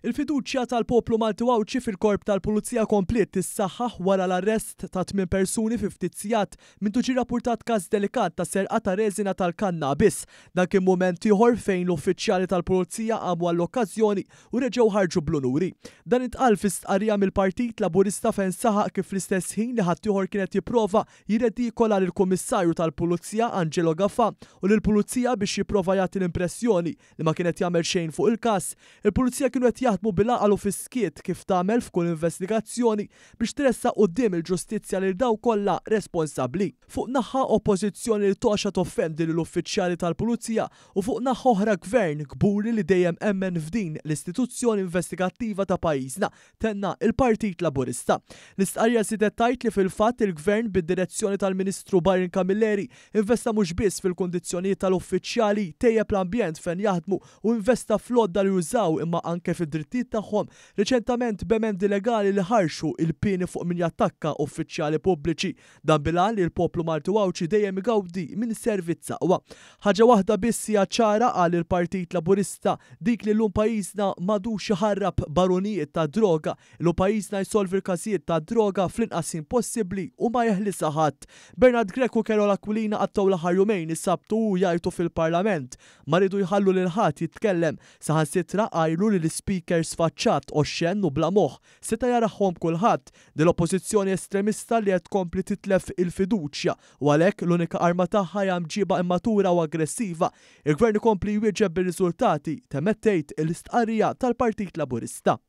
Il-fiduċja tal-poplu Malti u Għawdxi fil-Korp tal-Pulizija kompliet tissaħħaħ wara l-arrest ta' tmien persuni fi ftit sigħat mindu ġie rappurtat każ delikat ta' serqa ta' reżina tal-kannabis. Dan kien mument ieħor fejn l-uffiċjali tal-Pulizija qamu għall-okkażjoni u reġgħu ħarġu bl-unuri. Dan intqal fi stqarrija mill-Partit Laburista fejn saħaq kif fl-istess ħin li ħaddieħor kien qed jipprova jirredikola lill-Kummissarju tal-Pulizija Angelo Gafà u lill-Pulizija biex jipprova jagħti l-impressjoni li ma kien qed jagħmel xejn fuq il-każ, il-Pulizija kienu qed jaħdmu bil-għaqal u fis-skiet kif tagħmel f'kull investigazzjoni biex tressaq quddiem il-ġustizzja lil dawk kollha responsabbli. Fuq naħa Oppożizzjoni li togħxa toffendi lill-uffiċjali tal-Pulizija u fuq naħa oħra Gvern kburi li dejjem emmen f'din l-istituzzjoni investigattiva ta' pajjiżna, tenna l-Partit Laburista. L-istqarrija żiedet tgħid li fil-fatt il-Gvern bid-direzzjoni tal-Ministru Byron Camilleri investa mhux biss fil-kundizzjonijiet tal-uffiċjali, tejjeb l-ambjent fejn jaħdmu u investa fl-għodda li jużaw imma anke fid-drittijiet tagħhom, riċentament b'emendi legali li ħarxu il-pieni fuq min jattakka uffiċjali pubbliċi. Dan bil-għan li l-poplu Malti u Għawdxi dejjem igawdi minn servizz aqwa. Ħaġa waħda biss hija ċara, qal il-Partit Laburista, dik li llum pajjiżna m'għadux iħarrab barunijiet tad-droga. Illum pajjiżna jsolvi l-każijiet tad-droga fl-inqas ħin possibbli u ma jeħlisha ħadd. Bernard Grech u Karol Aquilina qattgħu l-aħħar jumejn isabbtu u jgħajtu fil-Parlament. Ma riedu jħallu lil ħadd jitkellem. Saħansitra għajru li l-Ispeaker sfaċċat, oxxenn u bla moħħ. Seta' jarahom kulħadd. Din l-Oppożizzjoni estremista li qed tkompli titlef il-fiduċja u għalhekk l-unika arma tagħha hija mġiba immatura u aggressiva. Il-Gvern ikompli jwieġeb bir-riżultati, temmet tgħid l-istqarrija tal-Partit Laburista.